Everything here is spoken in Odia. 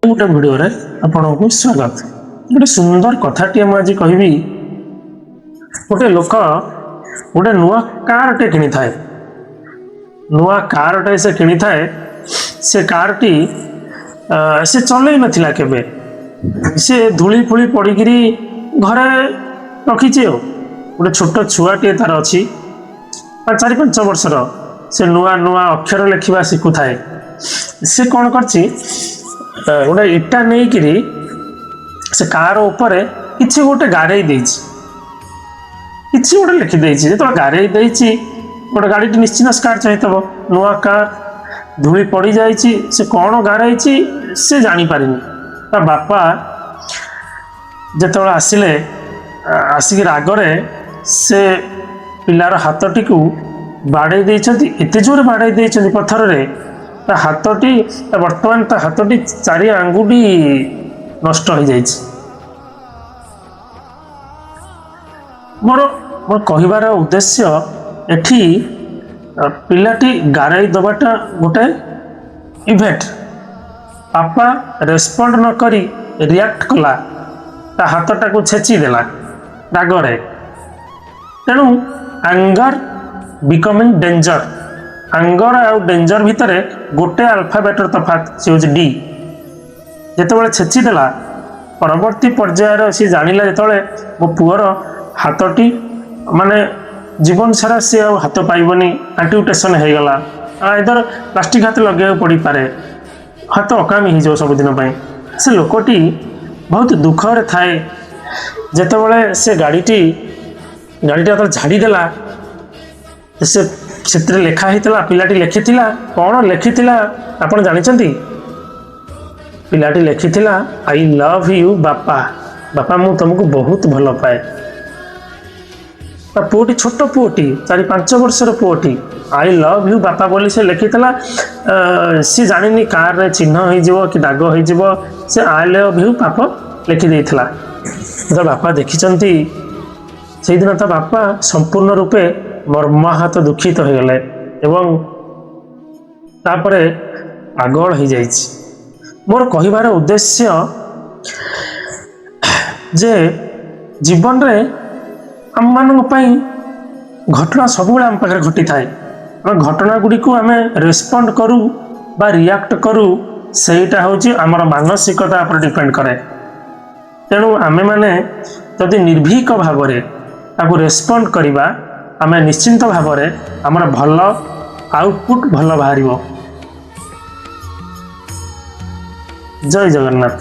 ଗୋଟେ ଭିଡ଼ିଓରେ ଆପଣଙ୍କୁ ସ୍ୱାଗତ। ଗୋଟେ ସୁନ୍ଦର କଥାଟିଏ ମୁଁ ଆଜି କହିବି। ଗୋଟେ ଲୋକ ଗୋଟେ ନୂଆ କାରଟେ କିଣିଥାଏ। ନୂଆ କାରଟେ ସେ କିଣିଥାଏ। ସେ କାରଟି ସେ ଚଲେଇ ନଥିଲା କେବେ। ସେ ଧୂଳି ଫୁଳି ପଡ଼ିକିରି ଘରେ ରଖିଛି। ଆଉ ଗୋଟେ ଛୋଟ ଛୁଆଟିଏ ତାର ଅଛି, 4-5 ବର୍ଷର। ସେ ନୂଆ ନୂଆ ଅକ୍ଷର ଲେଖିବା ଶିଖୁଥାଏ। ସେ କ'ଣ କରିଛି, ଗୋଟେ ଇଟା ନେଇକିରି ସେ କାର ଉପରେ କିଛି ଗୋଟେ ଗାରେଇ ଦେଇଛି, କିଛି ଗୋଟେ ଲେଖିଦେଇଛି। ଯେତେବେଳେ ଗାରେଇ ଦେଇଛି, ଗୋଟେ ଗାଡ଼ିଟି ନିଶ୍ଚିନ୍ତ ସ୍କ୍ରାଚ୍ ହେଇଥିବ। ନୂଆ କାର୍, ଧୂଳି ପଡ଼ିଯାଇଛି। ସେ କ'ଣ ଗାରେଇଛି ସେ ଜାଣିପାରିନି। ତା ବାପା ଯେତେବେଳେ ଆସିଲେ, ଆସିକି ରାଗରେ ସେ ପିଲାର ହାତଟିକୁ ବାଡ଼େଇ ଦେଇଛନ୍ତି। ଏତେ ଜୋରେ ବାଡ଼େଇ ଦେଇଛନ୍ତି ପଥରରେ, ତା ହାତଟି ବର୍ତ୍ତମାନ ତା ହାତଟି ଚାରି ଆଙ୍ଗୁଠି ନଷ୍ଟ ହେଇଯାଇଛି। ମୋର କହିବାର ଉଦ୍ଦେଶ୍ୟ ଏଠି, ପିଲାଟି ଗାରେଇ ଦେବାଟା ଗୋଟେ ଇଭେଣ୍ଟ। ବାପା ରେସ୍ପଣ୍ଡ ନ କରି ରିଆକ୍ଟ କଲା, ତା ହାତଟାକୁ ଛେଚି ଦେଲା ରାଗରେ। ତେଣୁ ଆଙ୍ଗର ବିକମିଂ ଡେଞ୍ଜର। ଆଙ୍ଗର ଆଉ ଡେଞ୍ଜର ଭିତରେ ଗୋଟେ ଆଲଫାବେଟର ତଫାତ, ସେ ହେଉଛି ଡି। ଯେତେବେଳେ ଛେଚି ଦେଲା, ପରବର୍ତ୍ତୀ ପର୍ଯ୍ୟାୟରେ ସିଏ ଜାଣିଲା ଯେତେବେଳେ ମୋ ପୁଅର ହାତଟି ମାନେ ଜୀବନ ସାରା ସିଏ ଆଉ ହାତ ପାଇବନି, ଆମ୍ପୁଟେସନ୍ ହେଇଗଲା, ଆଇଦର ପ୍ଲାଷ୍ଟିକ ହାତ ଲଗେଇବାକୁ ପଡ଼ିପାରେ, ହାତ ଅକାମୀ ହେଇଯିବ ସବୁଦିନ ପାଇଁ। ସେ ଲୋକଟି ବହୁତ ଦୁଃଖରେ ଥାଏ। ଯେତେବେଳେ ସେ ଗାଡ଼ିଟା ଯେତେବେଳେ ଝାଡ଼ିଦେଲା, ସେ ସେଥିରେ ଲେଖା ହେଇଥିଲା, ପିଲାଟି ଲେଖିଥିଲା। କ'ଣ ଲେଖିଥିଲା ଆପଣ ଜାଣିଛନ୍ତି? ପିଲାଟି ଲେଖିଥିଲା, "I love you ବାପା। ବାପା, ମୁଁ ତୁମକୁ ବହୁତ ଭଲ ପାଏ।" ତା ପୁଅଟି, ଛୋଟ ପୁଅଟି, 4-5 ବର୍ଷର ପୁଅଟି, "I love you ବାପା" ବୋଲି ସେ ଲେଖିଥିଲା। ସିଏ ଜାଣିନି କାରରେ ଚିହ୍ନ ହେଇଯିବ କି ଦାଗ ହେଇଯିବ। ସେ "I love you ବାପା" ଲେଖିଦେଇଥିଲା। ଯେତେବେଳେ ବାପା ଦେଖିଛନ୍ତି, ସେଇଦିନ ତା ବାପା ସମ୍ପୂର୍ଣ୍ଣ ରୂପେ ମର୍ମାହତ, ଦୁଃଖିତ ହେଇଗଲେ ଏବଂ ତାପରେ ପାଗଳ ହେଇଯାଇଛି। ମୋର କହିବାର ଉଦ୍ଦେଶ୍ୟ ଯେ ଜୀବନରେ ଆମମାନଙ୍କ ପାଇଁ ଘଟଣା ସବୁବେଳେ ଆମ ପାଖରେ ଘଟିଥାଏ। ଆମେ ଘଟଣା ଗୁଡ଼ିକୁ ଆମେ ରେସ୍ପଣ୍ଡ କରୁ ବା ରିଆକ୍ଟ କରୁ, ସେଇଟା ହେଉଛି ଆମର ମାନସିକତା ଉପରେ ଡିପେଣ୍ଡ କରେ। ତେଣୁ ଆମେମାନେ ଯଦି ନିର୍ଭୀକ ଭାବରେ ତାକୁ ରେସ୍ପଣ୍ଡ କରିବା, ଆମେ ନିଶ୍ଚିନ୍ତ ଭାବରେ ଆମର ଭଲ ଆଉଟପୁଟ୍ ଭଲ ବାହାରିବ। ଜୟ ଜଗନ୍ନାଥ।